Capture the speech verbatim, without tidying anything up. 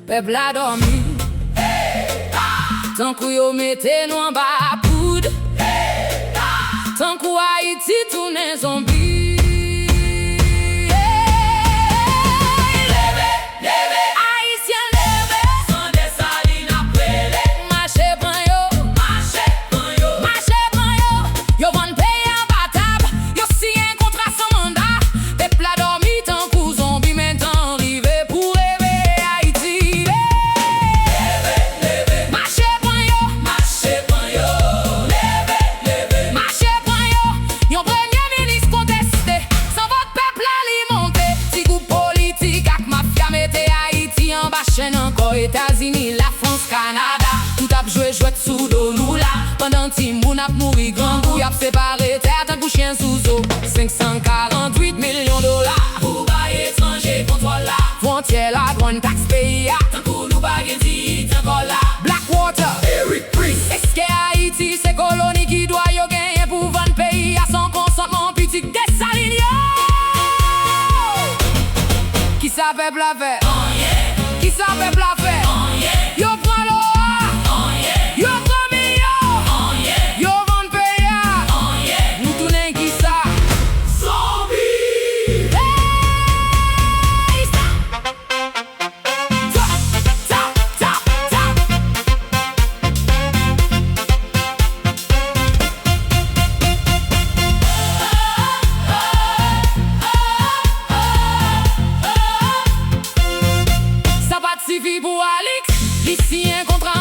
Pèp la dòmi. Tankou yo mete nou anba poud. Tankou Ayiti tounen zonbi. Leve, leve, Ayisyen leve. San Desalin ap rele. Mache pran yo. Mache pran yo. Mache pran yo. Yo vann peyi anba tab. Yo siyen kontra san manda. Pèp la dòmi tankou zonbi, men tan rive pou reveye Ayiti. Leve, leve, mache pran yo. Mache pran yo. Leve, leve, mache pran yo. Yon premye minis konteste. San vòt pèp la li monte. Ti gwoup politik ak mafya mete Ayiti anba chenn ankò. Etazini, Lafrans, Kanada, tout ap jwe jwèt sou do nou la. Pandan timoun ap mouri grangou, y ap separe tè tankou chen sou zo. Senk san karanntuit milyon dola pou bay etranje kontwòl la. Fwontyè, ladwann, taks peyi a, tankou nou pa gen diyite ankò la. Blackwater, Erik Prince. Èske Ayiti se koloni ki dwa yo genyen pou vann peyi a san konsantman pitit Desalin yo? Kisa pèp la fè? Anyen. Kisa pèp la fè? Anyen. Yo pran lò a. Anyen. Yo pran mi yo. Anyen. Yo vann peyi a. Anyen. Nou tounen kisa? Zonbi. Hey, stop. Tap, tap, tap, tap. Sa pa t sifi pou Alix, li siyen kontra